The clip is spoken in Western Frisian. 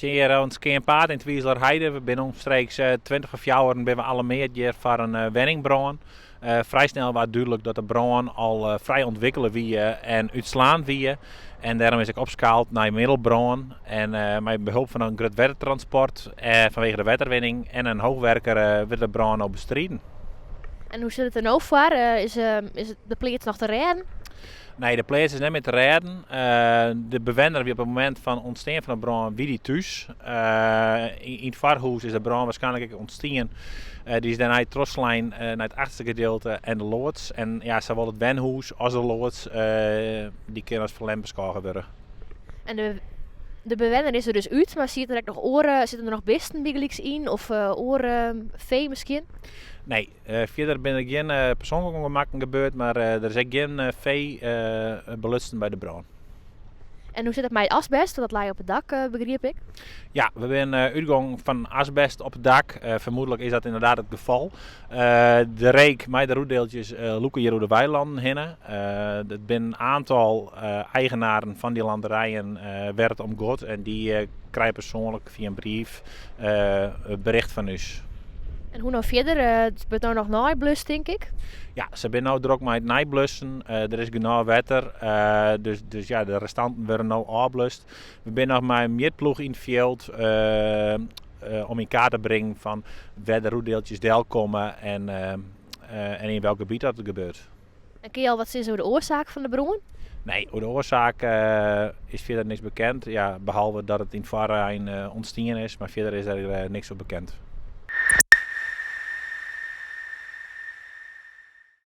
Hjir oan it Skeanpaad yn Twizelerheide. We binne omstreeks 20 foar fjouweren binne we alarmeard hjir foar in wenningbrân. Frij snel waard dúdlik dat de brân al frij ûntwikkele wie en útslaand wie. En dêrom is ek opskaald nei middelbrân. En mei behulp fan in grut wettertransport fanwege de wetterwinning en in hoogwerker wurdt de brân no bestriden. En hoe sit it der no foar? Is de pleats noch te rêden? Nee, de pleats is net mear te rêden. De bewenner wie op it momint fan ûntstean fan de brân wie dy thús. Yn it foarhûs is de brân waarskynlik ek ûntstien. Dy is dêrnei trochslein nei it achterste gedielte en de loads. En ja, sawol it wenhûs as de loads dy kinne as ferlern beskôge wurde. En de bewenner is der dus út, mar sieten der ek noch oare, sitte der noch bisten bygelyks yn of oare fee miskien? Nee, fierder binne der gjin persoanlike ûngemakken gebeurd, mar der is ek gjin fee belutsen by de brân. En hoe sit it mei it asbest? Want dat lei op it dak, begriep ik. Ja, we binne útgongen fan asbest op it dak. Fermoedlik is dat ynderdaad it gefal. De reek mei de roetdeeltjes lûke hjir oer de weilannen hinne. Der binne in oantal eigenaren fan dy landerijen wêr't it om giet en dy krije persoanlik fia in brief bericht fan ús. En hoe no fierder? It wurdt no noch neiblust, tink ik? Ja, se binne no drok mei it neiblussen. Der is genôch wetter, dus ja, de restanten wurde no ôfblust. We binne noch mei in mjitploech yn it fjild om yn kaart te bringen fan wêr de roetdeeltjes delkomme en yn welk gebiet dat gebeurt. En kinne je al wat sizze oer de oarsaak fan de brân? Nee, oer de oarsaak is fierder niks bekend. Ja, behalve dat it yn it foarrein ûntstien is, mar fierder is der niks oer bekend.